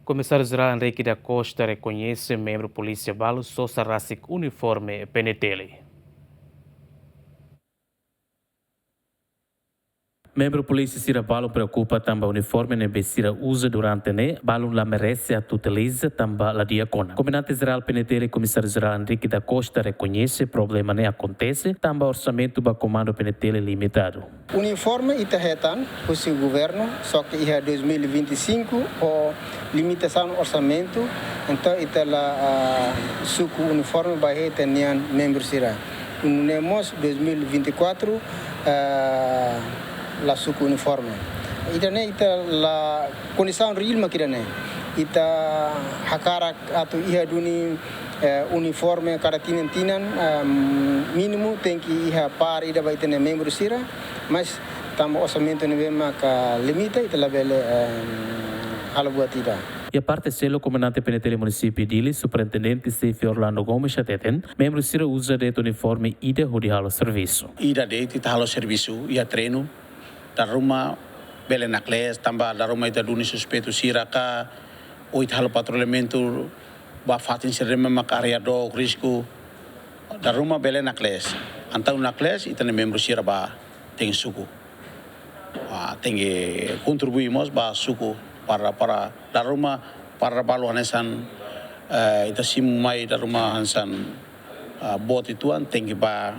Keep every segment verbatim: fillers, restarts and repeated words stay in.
Komisáriu Jerál Henrique da Costa rekoñese membru polísia balu sosa rasik uniforme P N T L. Membru polísia sira balun preokupa tanba uniforme ne'ebé sira uza durante ne'e balun la merese atu utiliza tanba la di'ak ona. Komandante Jerál P N T L, Komisáriu Jerál Henrique da Costa rekoñese problema ne'e akontese tanba orsamentu ba komandu P N T L limitadu. Uniforme ita hetan husi governu, só ke iha dois mil e vinte e cinco ho limitasaun orsamentu, entaun ita la, ah, suku uniforme ba ita-nia membru sira. Nune'e mós dois mil e vinte e quatro, ah, la suku uniforme. Ida-ne'e ita la kondisaun reál mak ida-ne'e. Ita hakarak atu iha duni, eh, uniforme kada tinan-tinan, eh, mínimu tenke iha par ida ba ita-nia membru sira, mas tanba orsamentu ne'ebé maka limita, ita labele, eh, halo buat ida. Iha parte seluk, Komandante P N T L Munisípiu Dili, Superintendente Xefe Orlando Gomes hateten, membru sira uza de'it uniforme ida hodi halo servisu. Ida de'it ita halo servisu, iha treinu, dala ruma bele naklees, tanba dala ruma ita duni suspeitu sira ka, ou ita halo patrullamentu ba fatin sira ne'ebé mak área dook, risku, dala ruma bele naklees. Entaun naklees, ita-nia membru sira ba tenke suku. Ah, tenke kontribui mós ba suku para, para dala ruma, para balu hanesan, eh, ita simu mai dala ruma hanesan, ah, boot uitoan tenke ba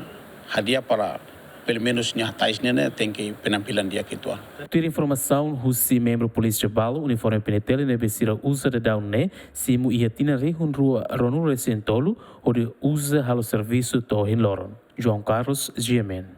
hadi'a para pelumenus nia hatais ne'e tenke penampilan di'ak uitoan. Tuir informasaun husi membru polísia balu, uniforme P N T L ne'ebé sira uza daudaun ne'e simu iha tinan rihun rua ruanulu-resin-tolu hodi uza halo servisu to'o ohin loron. João Carlos, G M N.